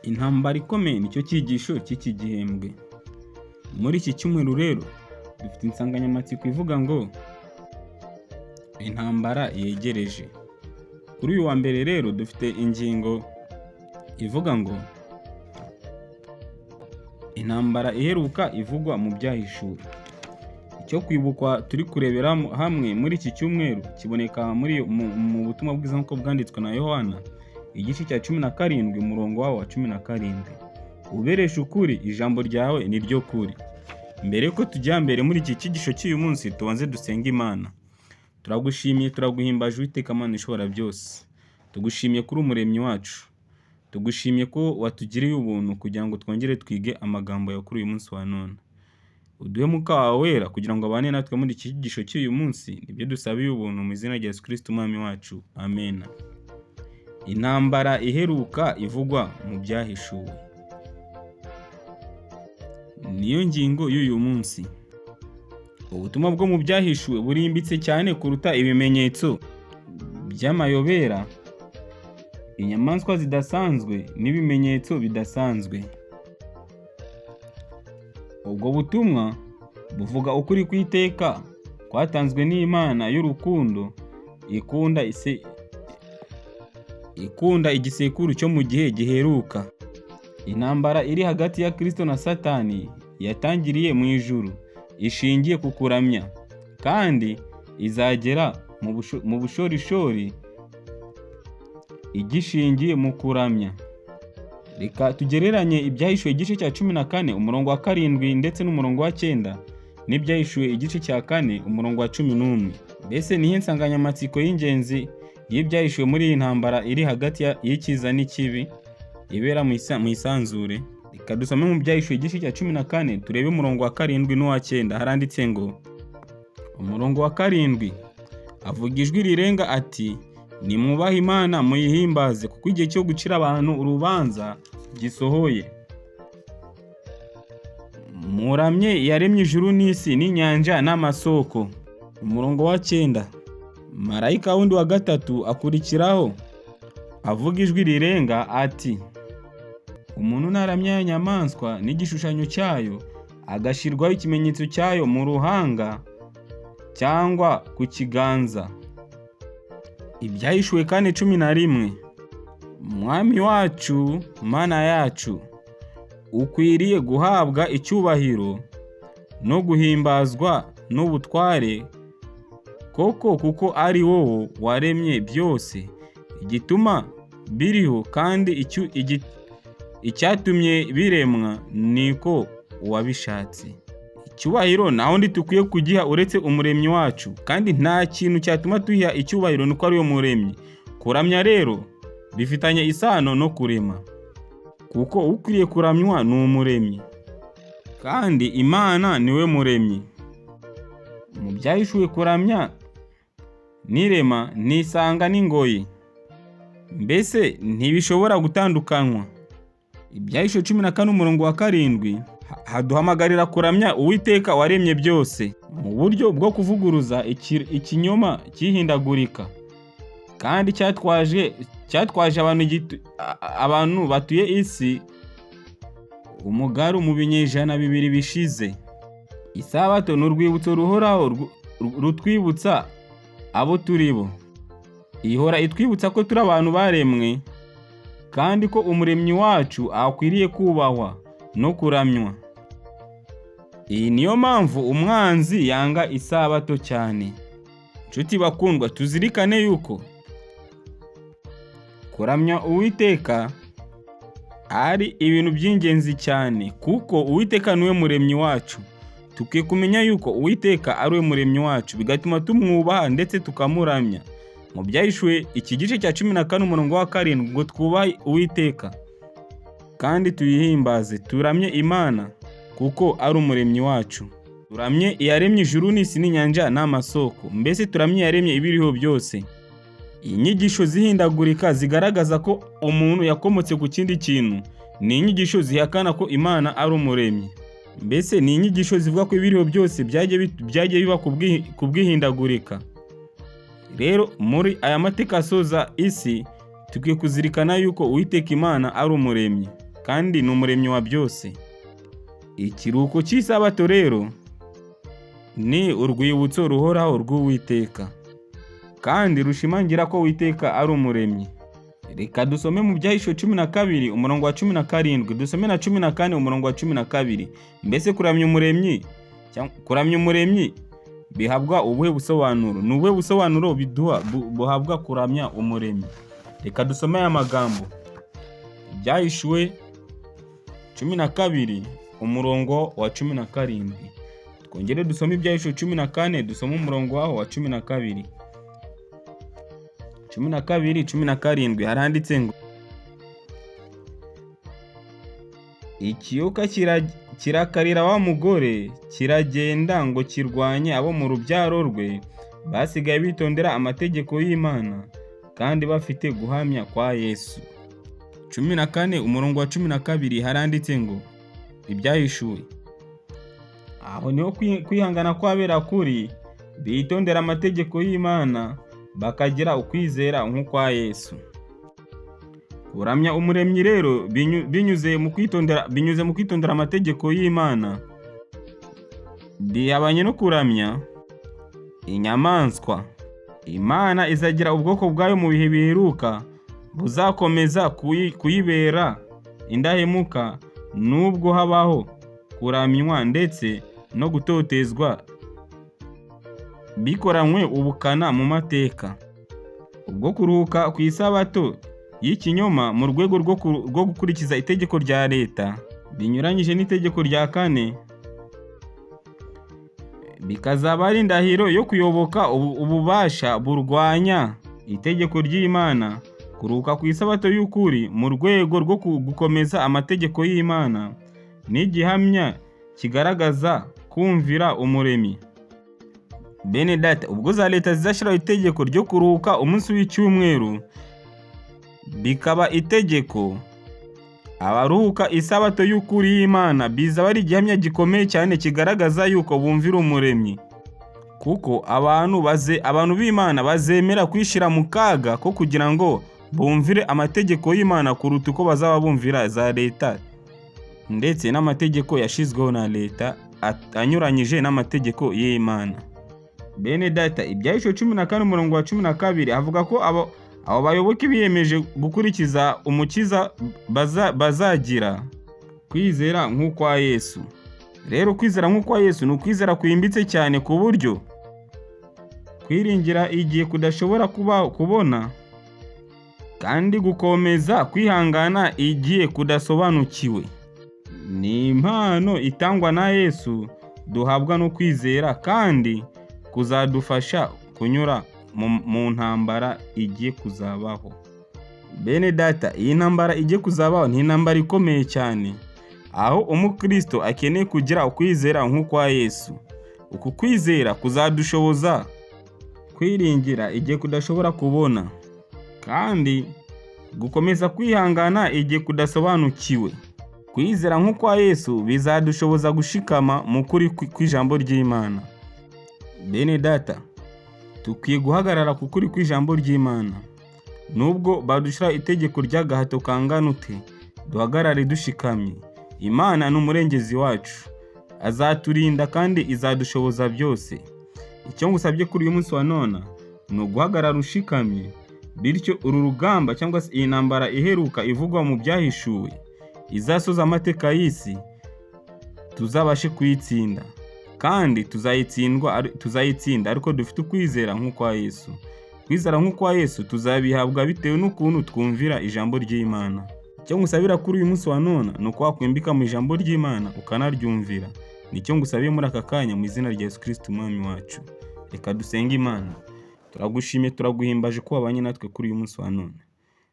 Intambara ikomeye nicyo cyigisho cy'iki gihembwe. Muri iki cyumweru rero dufite insanganyamatsiko ivuga ngo intambara yegereje. Kuri uyu wa mbere rero dufite ingingo ivuga ngo intambara iheruka ivugwa mu byahishuwe. Icyo kwibukwa turi kurebera hamwe muri iki cyumweru kiboneka mu butumwa bwiza nk'uko bwanditswe na Yohana, igice cya 17 umurongo wawo wa 17. Ubereshe ukuri, ijambo ryawe ni ryo kuri. Mbere yuko tujya mbere muri iki cyigisho cy'uyu munsi, tubanze dusenge Imana. Turagushimiye, turaguhimbaje Uwiteka Mana ishobora byose. Tugushimiye kuri umuremyi wacu. Tugushimiye ko watugiriye ubuntu kugira ngo twongere twige amagambo yawe kuri uyu munsi wa none. Uduhe Mwuka wawe wera kugira ngo abane natwe muri iki cyigisho cy'uyu munsi, nibyo dusabiye ubuntu mu izina rya Yesu Kristo Umwami wacu. Amen. Intambara iheruka ivugwa mu byahishuwe. Niyo ngingo y'uyu munsi. Ubutumwa bwo mu byahishuwe burimbitse cyane kuruta ibimenyetso by'amayobera, inyamaswa zidasanzwe n'ibimenyetso bidasanzwe. Ubwo butumwa buvuga ukuri kw'iteka kwatanzwe n'Imana y'urukundo ikunda igisekuru cyo mu gihe giheruka. Intambara iri hagati ya Kristo na Satani yatangiriye mu ijuru, ishingiye ku kuramya, kandi izagera mu bushorishori igishingiye mu kuramya. Reka tugereranye ibyahishuwe igice cya 14 umurongo wa 7 ndetse n'umurongo wa 9 n'ibyahishuwe igice cya 4 umurongo wa 11. Mbese nihe nsanganyamatsiko y'ingenzi y'ibyahishuwe muri iyi ntambara iri hagati y'icyiza n'ikibi ibera mu isanzure? Reka dusome mu byahishuwe igice cya 14 turebe umurongo wa 7 n'uwa 9. Haranditse ngo umurongo wa 7 avuga ijwi rirenga ati nimwubahe Imana muyihimbaze, kuko igihe cyo gucira abantu urubanza gisohoye. Muramye yaremye ijuru n'isi n'inyanja n'amasoko. Umurongo wa 9 marayika wundi wa gatatu akurikiraho avuga ijwi rirenga ati umuntu naramya ya nyamaswa n'igishushanyo cyayo, agashyirwaho ikimenyetso cyayo mu ruhanga cyangwa ku kiganza. Ibyahishuwe 4:11. Mwami wacu, Mana yacu, ukwiriye guhabwa icyubahiro no guhimbazwa n'ubutware koko, kuko ari wowe waremye byose, igituma biriho kandi icyatumye biremwa niko wabishatse. Icyubahiro nta wundi dukwiye kugiha uretse umuremyi wacu, kandi nta kintu cyatuma tuhiha icyubahiro nuko ari we muremyi. Kuramya rero bifitanye isano no kurema, kuko ukwiriye kuramywa ni umuremyi, kandi Imana niwe muremyi. Mu byahishuwe kuramya n'irema nisanga n'ingoyi, mbese ntibishobora gutandukanywa. Ibyahishuwe 14 umurongo wa 7 haduhamagarira kuramya Uwiteka waremye byose, mu buryo bwo kuvuguruza ikinyoma cyihindagurika kandi cyatwaje abantu batuye isi umugaru mu binyejana 2 bishize. Isabato ni urwibutso ruhoraho rutwibutsa abo turi bo. Ihora itwibutsa ko turi abantu baremwe kandi ko umuremyi wacu akwiriye kubahwa no kuramywa. Iyi niyo mpamvu umwanzi yanga isabato cyane. Nshuti bakundwa, tuzirikane yuko kuramya Uwiteka ari ibintu by'ingenzi cyane, kuko Uwiteka niwe muremyi wacu. Tukwiye kumenya yuko Uwiteka ari we muremyi wacu, bigatuma tumwubaha ndetse tukamuramya. Mu byahishuwe iki gice cya 14 umurongo wa 7 ngo twubahe Uwiteka kandi tuyihimbaze, turamye Imana kuko ari umuremyi wacu. Turamye iyaremye ijuru n'isi n'inyanja n'amasoko, mbese turamye iyaremye ibiriho byose. Inyigisho zihindagurika zigaragaza ko umuntu yakomotse ku kindi kintu ni inyigisho zihakana ko Imana ari umuremyi. Mbese ni inyigisho zivuga ko ibiriho byose byagiye biba ku bwihindagurika. Rero muri aya mateka asoza isi, tukwiye kuzirikana yuko Uwiteka Imana ari umuremyi. kandi ni umuremyi wa byose. Ikiruhuko cy'isabato rero ni urwibutso ruhoraho rw'Uwiteka kandi rushimangira ko Uwiteka ari umuremyi. Reka dusome mu Byahishuwe 12 umurongo wa 17, dusome na 14 umurongo wa 12. Mbese kuramya umuremyi cyangwa kuramya umuremyi bihabwa ubuhe busobanuro? Ni ubuhe busobanuro biduha buhabwa kuramya umuremyi? Reka dusome aya magambo. Ibyahishuwe 12 umurongo wa 17. Twongere dusome Ibyahishuwe 14, dusome umurongo waho wa 12. 12 17 haranditse ngo: Ikiyoka kirakarira wa mugore, kiragenda ngo kirwanye abo mu rubyaro rwe basigaye bitondera amategeko y'Imana kandi bafite guhamya kwa Yesu. 14 umurongo wa 12 haranditse ngo: Ibyahishuwe. Aho niho kwihangana kw'abera kuri, bitondera amategeko y'Imana bakagira ukwizera nk'ukwa Yesu. Kuramya umuremyi rero binyuze mu kwitondera, binyuze mu kwitondera amategeko y'Imana, bihabanye no kuramya inyamaswa. Imana izagira ubwoko bwayo mu bihe biheruka buzakomeza kuyibera indahemuka nubwo habaho kuramywa ndetse no gutotezwa bikoranywe ubukana mu mateka. Ubwo kuruhuka ku isabato y'ikinyoma mu rwego rwo gukurikiza itegeko rya leta binyuranyije n'itegeko rya kane, bikazaba ari indahiro yo kuyoboka ububasha burwanya itegeko ry'Imana. Kuruhuka ku isabato y'ukuri mu rwego rwo gukomeza amategeko y'Imana ni igihamya kigaragaza kumvira umuremyi. Bene data, ubwo za leta zizashyiraho itegeko ryo kuruhuka umunsi w'icyumweru bikaba itegeko, abaruhuka isabato y'ukuri y'Imana bizaba ari igihamya gikomeye cyane kigaragaza yuko bumvira umuremyi, kuko abantu b'Imana bazemera kwishyira mu kaga ko kugira ngo bumvire amategeko y'Imana kuruta uko bazaba bumvira za leta ndetse n'amategeko yashyizweho na leta anyuranyije n'amategeko y'Imana. Bene data, Ibyahishuwe 14 umurongo wa 12 avuga ko abo bayoboke biyemeje gukurikiza umukiza bazagira kwizera nk'ukwa Yesu. Rero kwizera nk'ukwa Yesu ni ukwizera kwimbitse cyane ku buryo kwiringira igihe kudashobora kubona kandi gukomeza kwihangana igihe kudasobanukiwe. Ni impano itangwa na Yesu duhabwa no kwizera kandi kuzadufasha kunyura mu ntambara igiye kuzabaho. Bene data, iyi ntambara igiye kuzabaho ni intambara ikomeye cyane, aho umukristo akeneye kugira ukwizera nk'ukwa Yesu. Uku kwizera kuzadushoboza kwiringira igihe kudashobora kubona kandi gukomeza kwihangana igihe kudasobanukiwe. Kwizera nk'ukwa Yesu bizadushoboza gushikama mu kuri kw'ijambo ry'Imana. Bene data, tukwiye guhagarara ku kuri kw'ijambo ry'Imana. Nubwo badushyira itegeko ry'agahato kangana ute, duhagarare dushikamye. Imana ni umurengezi wacu, azaturinda kandi izadushoboza byose. Icyo ngusabye kuri uyu munsi wa none ni uguhagarara ushikamye, bityo uru rugamba cyangwa se iyi ntambara iheruka ivugwa mu byahishuwe izasoza amateka y'isi, tuzabashe kuyitsinda kandi tuzayitsinda ariko dufite ukwizera nk'ukwa Yesu. Kwizera nk'ukwa Yesu tuzabihabwa bitewe n'ukuntu twumvira ijambo ry'Imana. Icyo ngusabira kuri uyu munsi wa none ni uko wakwimbika mu ijambo ry'Imana ukanaryumvira. Nicyo ngusabiye muri aka kanya mu izina rya Yesu Kristo umwami wacu. Reka dusenge Imana. Turagushimiye, turaguhimbaje ko wabanye natwe kuri uyu munsi wa none.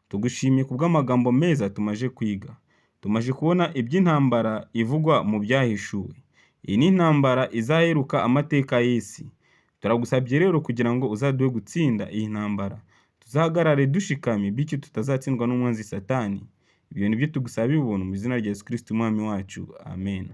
Tugushimiye kubw'amagambo meza tumaje kwiga. Tumaje kubona iby'intambara ivugwa mu byahishuwe. Iyi ni intambara izaheruka amateka y'isi. Turagusabye rero kugira ngo uzaduhe gutsinda iyi ntambara, tuzahagarare dushikamye bityo tutazatsindwa n'umwanzi Satani. Ibyo ni byo tugusabiye ubuntu mu izina rya Yesu Kristo umwami wacu. Amen.